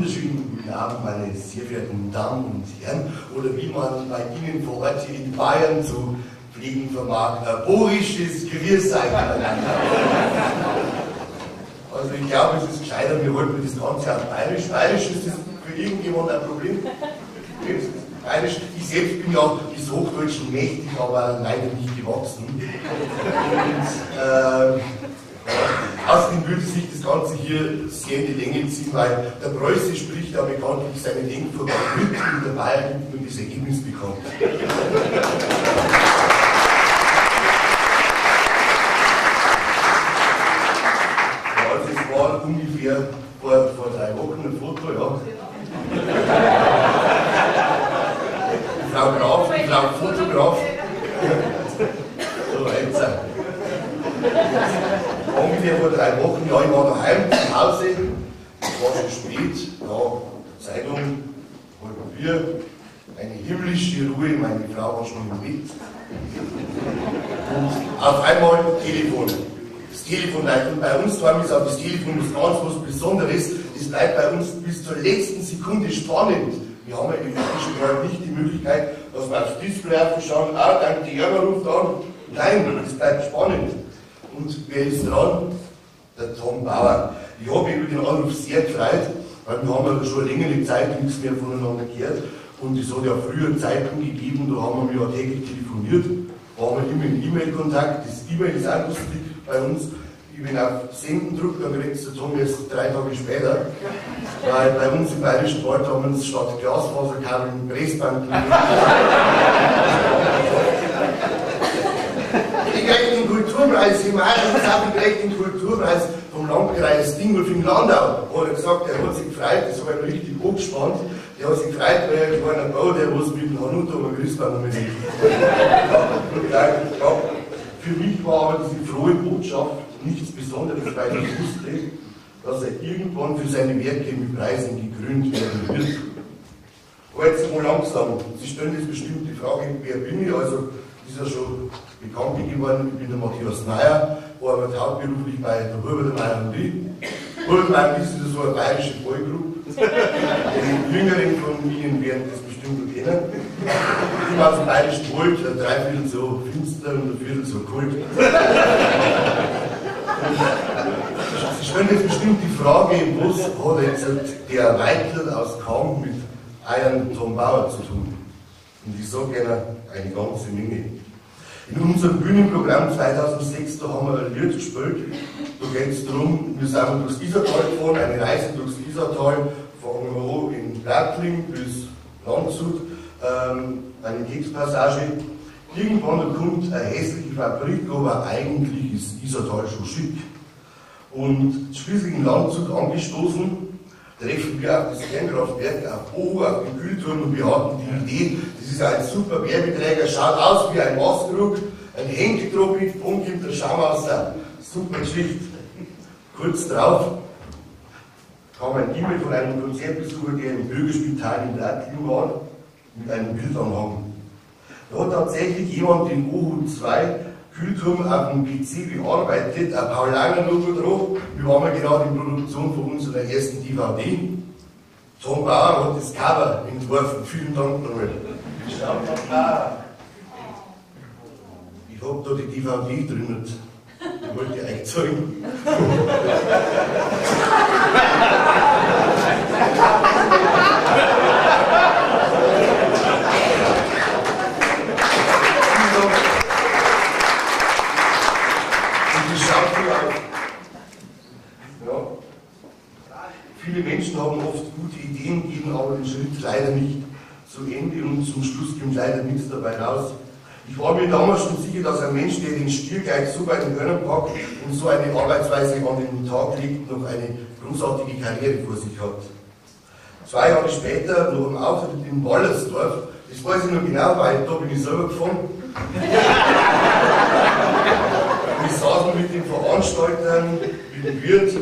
wunderschönen guten Abend, meine sehr verehrten Damen und Herren, oder wie man bei Ihnen vor Ort hier in Bayern zu pflegen vermag, borisches Grüß euch. Also ich glaube, es ist gescheiter, wir halten das Ganze auf Bayerisch. Bayerisch ist das für irgendjemand ein Problem? Bayerisch, ich selbst bin ja des Hochdeutschen mächtig, aber leider nicht gewachsen. Und außerdem würde sich das Ganze hier sehr in die Länge ziehen, weil der Preuße spricht ja bekanntlich seine Denkvorgang mit und der Bayer gibt nur das Ergebnis bekannt. Ja, also es war ungefähr vor 3 Wochen ein Foto, ja. Die Frau Graf, die Frau Fotograf. So, jetzt. Ungefähr vor 3 Wochen, ja, ich war daheim zu Hause, es war schon spät, ja, Zeitung, halb Bier, eine himmlische Ruhe, meine Frau war schon im Bett. Und auf einmal Telefon. Das Telefon leitet. Und bei uns daheim ist auch das Telefon was ganz was Besonderes, das bleibt bei uns bis zur letzten Sekunde spannend. Wir haben ja im elektrischen Teil nicht die Möglichkeit, dass wir aufs Display aufschauen, ah, danke, die Jörger ruft an. Nein, das bleibt spannend. Und wer ist dran? Der Tom Bauer. Ich habe mich über den Anruf sehr gefreut, weil wir haben ja schon längere Zeit nichts mehr voneinander gehört. Und es hat ja früher Zeiten gegeben, da haben wir ja täglich telefoniert, waren wir immer in E-Mail-Kontakt. Das E-Mail ist auch lustig bei uns. Ich bin auf Senden drückt, dann kriegst du Tom erst 3 Tage später. Weil bei uns im Bayerischen Wald haben wir uns statt Glasfaserkabel ein Pressband gelegt. Ich krieg den Kulturpreis im Mai, ich krieg den Kulturpreis vom Landkreis Dingolfing-Landau. Hat er gesagt, er hat sich gefreut, das war ihm richtig angespannt. Der hat sich gefreut, weil er ein kleiner Bau, der was mit dem Hanuta und dem Christbaum umgeht. Für mich war aber diese frohe Botschaft nichts Besonderes, weil ich wusste, dass er irgendwann für seine Werke mit Preisen gekrönt werden wird. Aber jetzt mal langsam. Sie stellen jetzt bestimmt die Frage, wer bin ich? Also, ist ja schon bekannt geworden, ich bin der Matthias Mayer, arbeite hauptberuflich bei der Hubert Mayer und ich. Hubert Mayer ist so eine bayerische Boygroup. Die Jüngeren von Ihnen werden das bestimmt noch kennen. Ich bin aus dem Bayerischen Wald, ein Dreiviertel so finster und ein Viertel so kalt. Sie stellen jetzt bestimmt die Frage, was hat jetzt der Weitl aus Kamp mit eurem Tom Bauer zu tun? Und ich sage Ihnen eine ganze Menge. In unserem Bühnenprogramm 2006, da haben wir ein Lied gespielt. Da geht es darum, wir sind durchs Isartal gefahren, eine Reise durchs Isartal, fangen wir an in Plattling bis Landshut, eine Textpassage. Irgendwann da kommt eine hässliche Fabrik, aber eigentlich ist Isartal schon schick. Und schließlich in Landshut angestoßen, treffen wir auf das Kernkraftwerk, auf Oho, auf den Kühlturm, und wir hatten die Idee, das ist ein super Werbeträger, schaut aus wie ein Maßkrug, ein Henkeltropik, umgibt der Schaum aus der super Geschichte. Kurz drauf kam ein E-Mail von einem Konzertbesucher, der im Bürgerspital in Plattling war, mit einem Bildanhang. Da hat tatsächlich jemand den Oho 2 Kühlturm auf dem PC bearbeitet, ein Paulaner-Logo drauf. Wir waren ja gerade in Produktion von unserer ersten DVD. Tom Bauer hat das Cover entworfen. Vielen Dank nochmal. Ich hab da die DVD drin. Die wollte ich euch zeigen. Viele Menschen haben oft gute Ideen, gehen aber den Schritt leider nicht zu Ende und zum Schluss kommt leider nichts dabei raus. Ich war mir damals schon sicher, dass ein Mensch, der den Stier gleich so bei den Hörnern packt und so eine Arbeitsweise an den Tag legt, noch eine großartige Karriere vor sich hat. 2 Jahre später, noch im Auftritt in Wallersdorf, das weiß ich noch genau, weil da bin ich selber gefahren. Wir saßen mit den Veranstaltern, mit dem Wirt,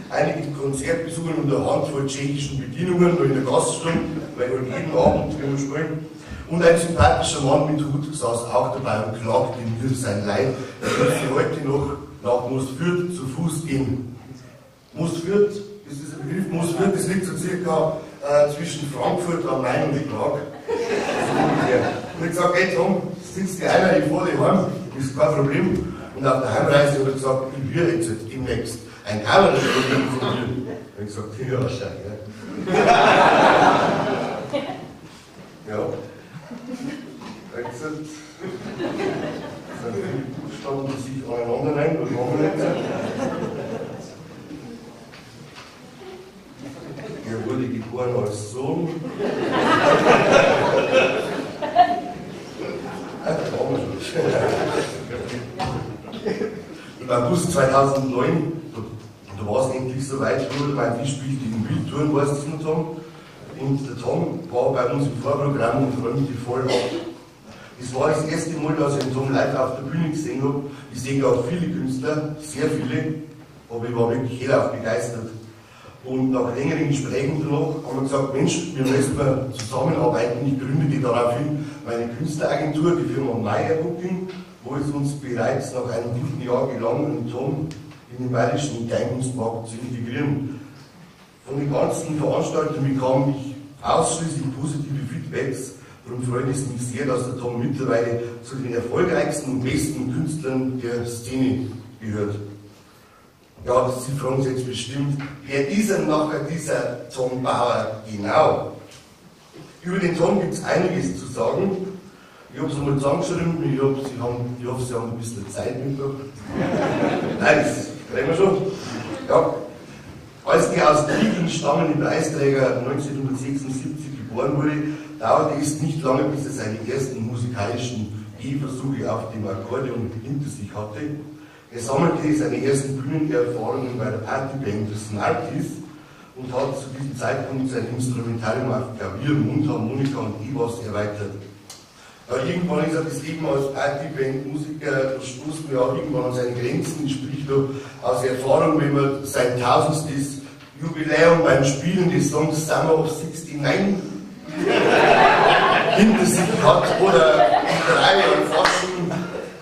einigen Konzertbesuchern und einer Handvoll tschechischen Bedienungen, noch in der Gaststube, weil halt jeden Abend, wenn wir spielen. Und ein sympathischer Mann mit Hut saß auch dabei und klagte mir sein Leid. Er müsse heute noch nach Mosfürth zu Fuß gehen. Mosfürth Das ist ein Begriff, Moosfürth, das liegt so circa zwischen Frankfurt am Main und Prag. Und ich gesagt, hey Tom, sitzt dir einer, ich fahre dich heim, ist kein Problem. Und auf der Heimreise hat er gesagt, ich will jetzt demnächst ein Kabarettprogramm von dir. Und ich gesagt, ja, schau, ja. Ja. Jetzt sind viele Buchstaben, die sich aneinander reihen, was machen wir jetzt? Er wurde geboren als Sohn. Im August 2009, da war es endlich soweit, mein Tisch spielte in Wildtouren, weißt du das noch, Tom? Und der Tom war bei uns im Vorprogramm und räumte voll ab. Es war das erste Mal, dass ich den Tom live auf der Bühne gesehen habe. Ich sehe auch viele Künstler, sehr viele, aber ich war wirklich hellauf begeistert. Und nach längeren Gesprächen danach haben wir gesagt, Mensch, wir müssen zusammenarbeiten. Ich gründete daraufhin meine Künstleragentur, die Firma Meyer Booking, wo es uns bereits nach einem guten Jahr gelang, den Tom in den bayerischen Kleinkunstmarkt zu integrieren. Von den ganzen Veranstaltungen bekam ich ausschließlich positive Feedbacks. Darum freut es mich sehr, dass der Tom mittlerweile zu den erfolgreichsten und besten Künstlern der Szene gehört. Ja, Sie fragen sich jetzt bestimmt, wer ist denn nachher dieser Tom Bauer genau? Über den Tom gibt es einiges zu sagen. Ich habe es einmal zusammengeschrieben, ich hoffe, Sie haben ein bisschen Zeit mitgebracht. Nein, das kriegen wir schon. Ja. Als der aus Trieging stammende Preisträger 1976 geboren wurde, dauerte es nicht lange, bis er seine ersten musikalischen Gehversuche auf dem Akkordeon hinter sich hatte. Er sammelte seine ersten Bühnenerfahrungen bei der Partyband Smarties und hat zu diesem Zeitpunkt sein Instrumentarium auf Klavier, Mundharmonika und E-Bass erweitert. Ja, irgendwann ist er das Leben als Partyband-Musiker, da stoßt man ja auch irgendwann an seine Grenzen. Ich sprich da aus Erfahrung, wenn man sein tausendstes Jubiläum beim Spielen des Songs Summer of 69 hinter sich hat oder 3 und Faschen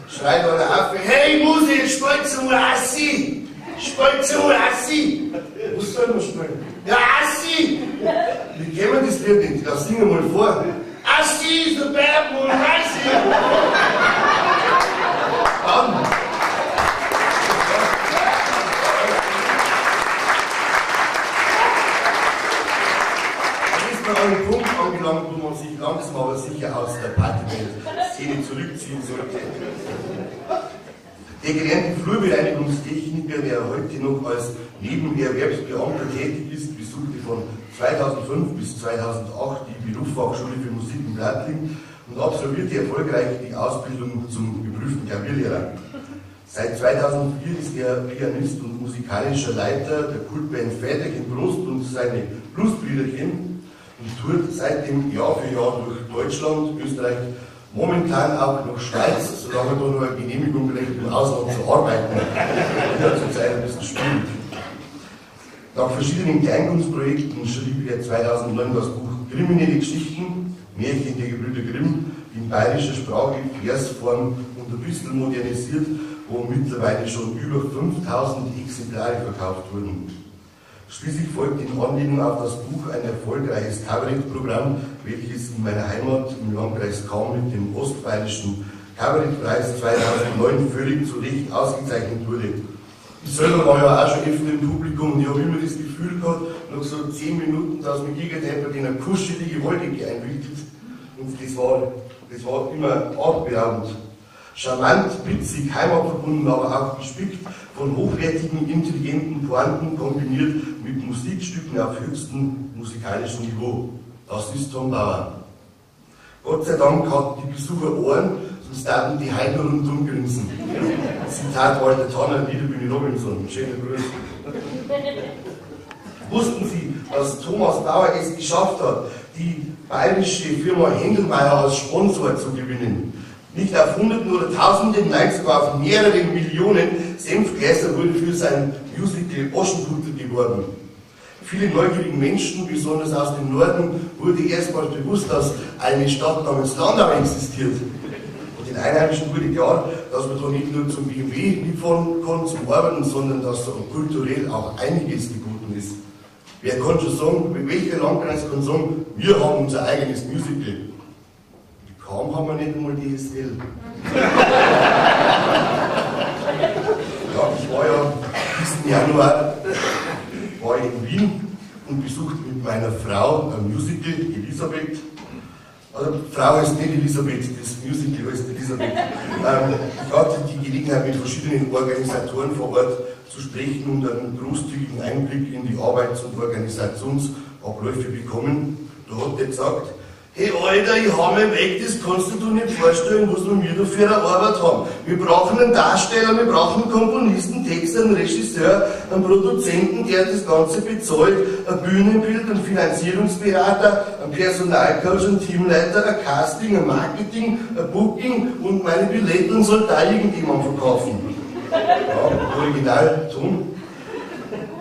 schreit einer auf, hey Musi, spiel zum Assi! Spiel zum Assi! Was soll man spielen? Ja, Assi! Wie kennen wir das Lied nicht? Das singen wir mal vor. Assi, the bad one, Assi! Dann. Dann ist man an einem Punkt angelangt, wo man sich langsam aber sicher aus der Partyband-Szene zurückziehen sollte. Der gelernte Flurbereinigungstechniker, der heute noch als Nebenerwerbsbeamter tätig ist, besuchte von 2005 bis 2008 die Berufsfachschule für Musik in Plattling und absolvierte erfolgreich die Ausbildung zum geprüften Klavierlehrer. Seit 2004 ist er Pianist und musikalischer Leiter der Kultband Väterchen Brust und seine Brustbrüderchen und tourt seitdem Jahr für Jahr durch Deutschland, Österreich, momentan auch noch Schweiz, solange da noch eine Genehmigung kriegt, im Ausland zu arbeiten. Ja, zurzeit ein bisschen schwierig. Nach verschiedenen Kleinkunstprojekten schrieb er 2009 das Buch Kriminelle Geschichten, Märchen der Gebrüder Grimm, in bayerischer Sprache, Versform und ein bisschen modernisiert, wo mittlerweile schon über 5000 Exemplare verkauft wurden. Schließlich folgt in Anlehnung auf das Buch ein erfolgreiches Kabarettprogramm, welches in meiner Heimat im Landkreis Cham mit dem Ostbayerischen Kabarettpreis 2009 völlig zu Recht ausgezeichnet wurde. Ich selber war ja auch schon öfter im Publikum und ich habe immer das Gefühl gehabt, nach so 10 Minuten, dass mich irgendjemand in eine kuschelige Wolldecke einwickelt. Und das war immer atemberaubend. Charmant, witzig, heimatverbunden, aber auch gespickt von hochwertigen, intelligenten Pointen kombiniert mit Musikstücken auf höchstem musikalischen Niveau. Das ist Tom Bauer. Gott sei Dank hatten die Besucher Ohren, sonst taten die Heiden rundum grinsen. Zitat Walter Tanner, Liederbühne Robinson. Schöne Grüße. Wussten Sie, dass Thomas Bauer es geschafft hat, die bayerische Firma Händelmeier als Sponsor zu gewinnen? Nicht auf Hunderten oder Tausenden, nein, sogar auf mehreren Millionen Senfgläser wurde für sein Musical Aschenputtel geworben. Vielen neugierigen Menschen, besonders aus dem Norden, wurde erstmals bewusst, dass eine Stadt namens Landau existiert. Und den Einheimischen wurde klar, dass man da nicht nur zum BMW mitfahren kann, zum Arbeiten, sondern dass da kulturell auch einiges geboten ist. Wer kann schon sagen, welcher Landkreis kann sagen, wir haben unser eigenes Musical? Kaum haben wir nicht einmal DSL. Ja, ich war ja diesen Januar war ich in Wien und besuchte mit meiner Frau ein Musical, Elisabeth. Also, die Frau heißt nicht Elisabeth, das Musical heißt Elisabeth. Ich hatte die Gelegenheit, mit verschiedenen Organisatoren vor Ort zu sprechen und einen großzügigen Einblick in die Arbeits- und Organisationsabläufe bekommen. Da hat der gesagt, hey Alter, ich hau mich weg, das kannst du dir nicht vorstellen, was wir da für eine Arbeit haben. Wir brauchen einen Darsteller, wir brauchen einen Komponisten, Texter, einen Regisseur, einen Produzenten, der das Ganze bezahlt, ein Bühnenbild, einen Finanzierungsberater, einen Personalcoach, einen Teamleiter, ein Casting, ein Marketing, ein Booking und meine Billetten soll da irgendjemand verkaufen. Ja, Originalton.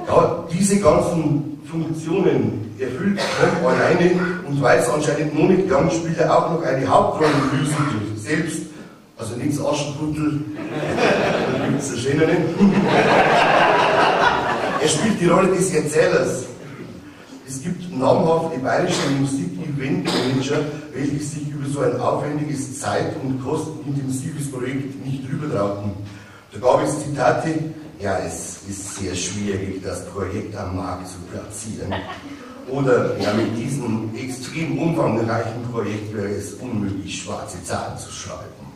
Ja, diese ganzen Funktionen erfüllt Tom alleine und weil es anscheinend noch nicht ganz, spielt er auch noch eine Hauptrolle im Musical selbst. Also nichts Aschenputtel, da gibt es eine schönere. Er spielt die Rolle des Erzählers. Es gibt namhafte bayerische Musik-Event-Manager, welche sich über so ein aufwendiges, zeit- und kostenintensives Projekt nicht drüber trauten. Da gab es Zitate, ja, es ist sehr schwierig, das Projekt am Markt zu platzieren. Oder, ja, mit diesem extrem umfangreichen Projekt wäre es unmöglich, schwarze Zahlen zu schreiben.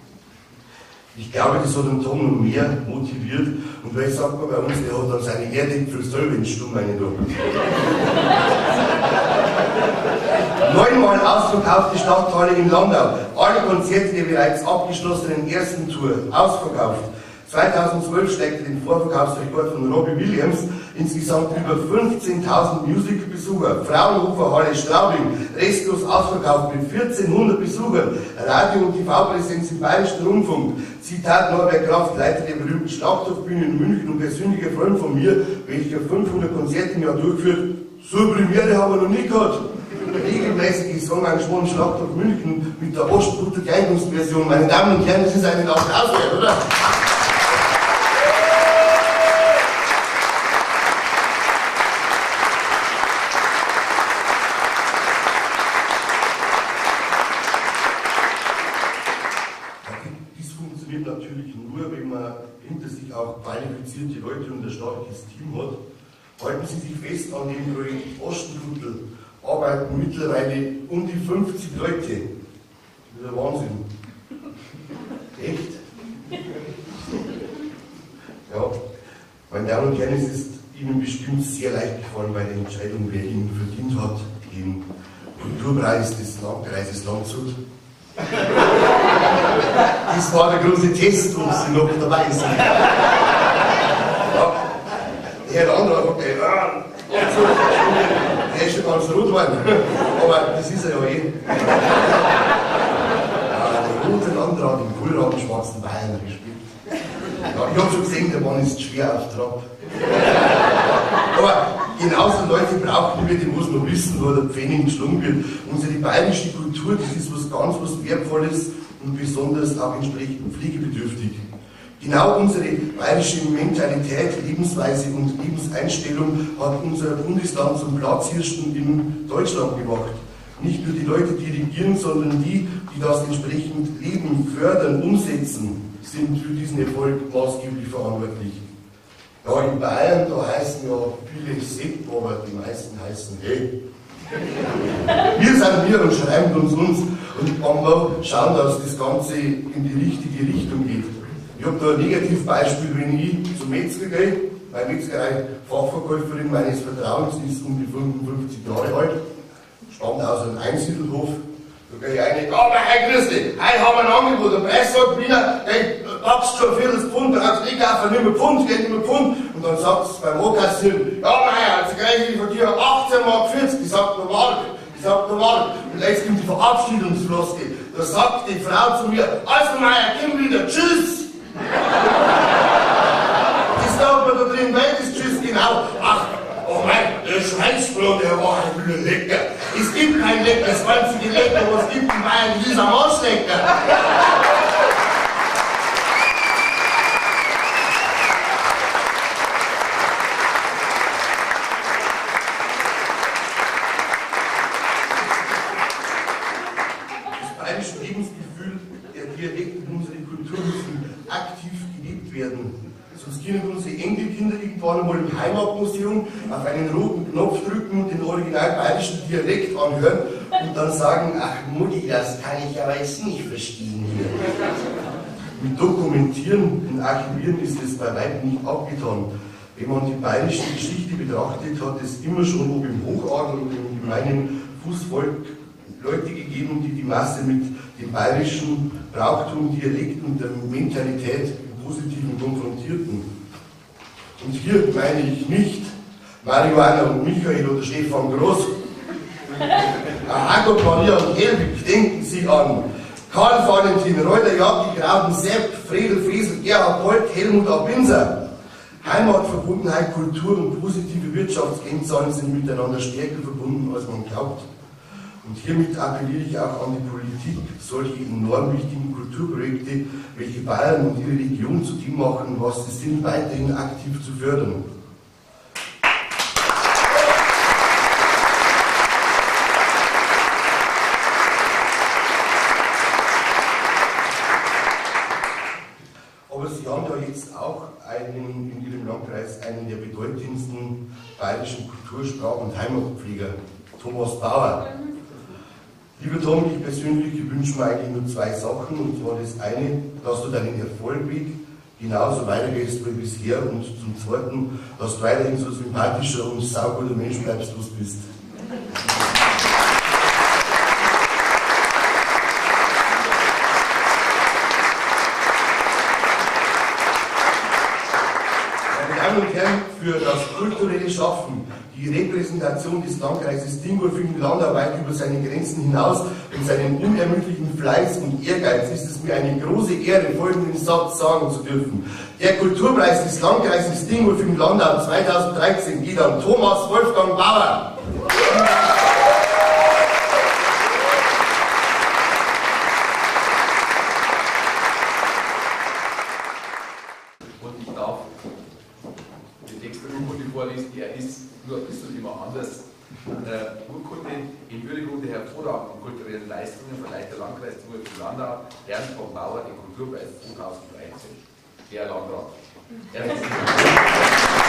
Ich glaube, das hat den Tom noch mehr motiviert. Und vielleicht sagt man bei uns, der hat dann seine Erdäpfel selber in Stumm rein da. 9-mal ausverkaufte Stadthalle in Landau. Alle Konzerte der bereits abgeschlossenen ersten Tour ausverkauft. 2012 schlägt er den Vorverkaufsrekord von Robbie Williams, insgesamt über 15.000 Musical-Besucher, Fraunhofer Halle Straubing, restlos ausverkauft mit 1.400 Besuchern, Radio- und TV-Präsenz im Bayerischen Rundfunk. Zitat Norbert Kraft, Leiter der berühmten Schlagzeugбühne in München und persönlicher Freund von mir, welcher 500 Konzerte im Jahr durchführt. So eine Premiere haben wir noch nie gehabt. Regelmäßige Songengagement im Schlagzeug München mit der Aschenputtel Kleinkunstversion. Meine Damen und Herren, das ist einen Applaus wert, oder? Natürlich nur, wenn man hinter sich auch qualifizierte Leute und ein starkes Team hat. Halten Sie sich fest, an dem Projekt Aschenputtel arbeiten mittlerweile um die 50 Leute. Das ist der Wahnsinn. Echt? Ja, meine Damen und Herren, es ist Ihnen bestimmt sehr leicht gefallen bei der Entscheidung, wer ihn verdient hat, den Kulturpreis des Landkreises Landshut. Das war der große Test, ob Sie noch dabei sind. Ja, der Herr Landrat hat gesagt, der ist schon ganz rot geworden. Aber das ist er ja eh. Ja, der rote Landrat im kohlrabenschwarzen Bayern, Respekt. Ja, ich habe schon gesehen, der Mann ist schwer auf Trab. Aber genauso Leute brauchen wir, die muss noch wissen, wo der Pfennig geschlungen wird. Unsere bayerische Kultur, das ist was ganz was Wertvolles und besonders auch entsprechend pflegebedürftig. Genau unsere bayerische Mentalität, Lebensweise und Lebenseinstellung hat unser Bundesland zum Platzhirschen in Deutschland gemacht. Nicht nur die Leute, die regieren, sondern die, die das entsprechend leben, fördern, umsetzen, sind für diesen Erfolg maßgeblich verantwortlich. Ja, in Bayern, da heißen ja viele Sepp, aber die meisten heißen Hey. Wir sind wir und schreiben uns und manchmal schauen, dass das Ganze in die richtige Richtung geht. Ich habe da ein Negativbeispiel, wenn ich zum Metzger gehe. Meine Metzgerei-Fachverkäuferin meines Vertrauens ist um die 55 Jahre alt, stammt aus einem Einsiedelhof. Da gehe ich rein, ja, mein grüß dich, heute haben wir ein Angebot, der Preis sagt wieder, hey, packst schon ein Viertelpfund, brauchst nicht kaufen, nimm ein Pfund, geht nicht mehr Pfund. Und dann sagt es beim Ankassieren, ja, mei, also kriege ich von dir 18,40 Mark, ich sag nur Mark, ich sag nur Mark. Und jetzt kommt die Verabschiedungsfloskel. Da sagt die Frau zu mir, also Meier, komm wieder, tschüss! Das sagt man da drin, weil das Tschüss genau. Ach, oh mein, der Schweinsbraten, der war ein bisschen lecker. Es gibt kein Lecker, das einzige Lecker, was es gibt in Bayern, das ist am Arschlecker. im Heimatmuseum auf einen roten Knopf drücken und den original bayerischen Dialekt anhören und dann sagen, ach Mutti, das kann ich aber jetzt nicht verstehen hier. Mit Dokumentieren und Archivieren ist es bei weitem nicht abgetan. Wenn man die bayerische Geschichte betrachtet, hat es immer schon, ob im Hochadel oder im gemeinen Fußvolk, Leute gegeben, die die Masse mit dem bayerischen Brauchtum, Dialekt und der Mentalität im Positiven konfrontierten. Und hier meine ich nicht Marihuana und Michael oder Stefan Groß. Jakob, Maria und Helwig, denken Sie an Karl Valentin, Reuter, Jakob, Graben, Sepp, Fredel, Fresel, Gerhard Polt, Helmut Abinser. Heimatverbundenheit, Kultur und positive Wirtschaftskennzahlen sind miteinander stärker verbunden, als man glaubt. Und hiermit appelliere ich auch an die Politik, solche enorm wichtigen Kulturprojekte, welche Bayern und ihre Region zu dem machen, was sie sind, weiterhin aktiv zu fördern. Aber Sie haben ja jetzt auch einen, in Ihrem Landkreis einen der bedeutendsten bayerischen Kultursprach- und Heimatpfleger, Thomas Bauer. Lieber Tom, ich persönlich wünsche mir eigentlich nur zwei Sachen, und zwar das eine, dass du deinen Erfolgweg genauso weitergehst wie bisher, und zum zweiten, dass du weiterhin so sympathischer und sauguter Mensch bleibst, was du bist. Meine Damen und Herren, für das kulturelle Schaffen, die Repräsentation des Landkreises Dingolfing-Landau weit über seine Grenzen hinaus und seinen unermüdlichen Fleiß und Ehrgeiz ist es mir eine große Ehre, folgenden Satz sagen zu dürfen. Der Kulturpreis des Landkreises Dingolfing-Landau 2013 geht an Thomas Wolfgang Bauer. Und ich darf den Text der Urkunde vorlesen, er ist nur ein bisschen immer anders. Urkunde in Würdigung der hervorragenden kulturellen Leistungen verleiht der Landkreis Dingolfing-Landau Herrn von Bauer den Kulturpreis 2013. Der Landrat. Herzlichen Dank.